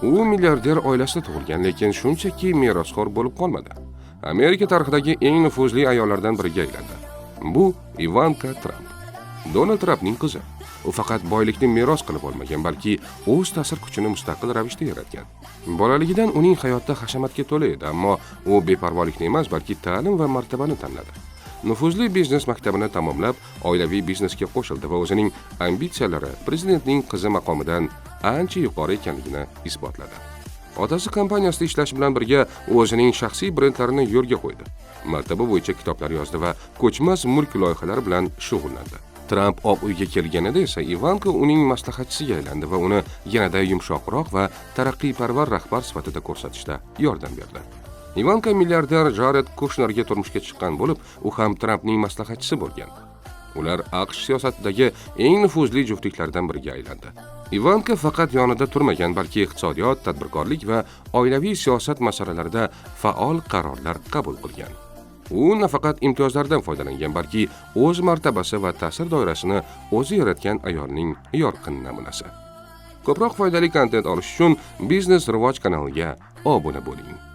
U milliarder oilasida tug'ilgan, lekin shunchaki merosxo'r bo'lib qolmadi. Amerika tarixidagi eng nufuzli ayollardan biriga aylandi. Bu Ivanka Tramp. Donald Trampning qizi. U faqat boylikni meros qilib olmagan, balki o'z ta'sir kuchini mustaqil ravishda yaratgan. Bolaligidan uning hayoti hashamatga to'la edi, ammo u beparvolikni emas, balki ta'lim va martabani tanladi. Nufuzli biznes maktabini tamomlab, oilaviy biznesga qo'shildi va o'zining ambitsiyalari prezidentning qizi maqomidan ancha yuqori ekanligini isbotladi. Otasi kompaniyasida ishlashi bilan birga u o'zining shaxsiy brendlarini yo'lga qo'ydi. Martaba bo'yicha kitoblar yozdi va ko'chmas mulk loyihalari bilan shug'ullandi. Tramp Oq uyga kelganida esa Ivanka uning maslahatchisiga aylandi va uni yanada yumshoqroq va taraqqiyparvar rahbar sifatida ko'rsatishda yordam berdi. Ivanka milliarder Jared Kushnerga turmushga chiqqan bo'lib, u ham Trampning maslahatchisi bo'lgan. Ular AQSh siyosatidagi eng nufuzli juftliklardan biriga aylandi. Ivanka faqat yonida turmagan, balki iqtisodiyot, tadbirkorlik va oilaviy siyosat masalalarida faol qarorlar qabul qilgan. U nafaqat imtiyozlardan foydalangan, balki o'z martabasi va ta'sir doirasini o'zi yaratgan ayolning yorqin namunasi. Ko'proq foydali kontent olish uchun Biznes Rivoj kanaliga obuna bo'ling.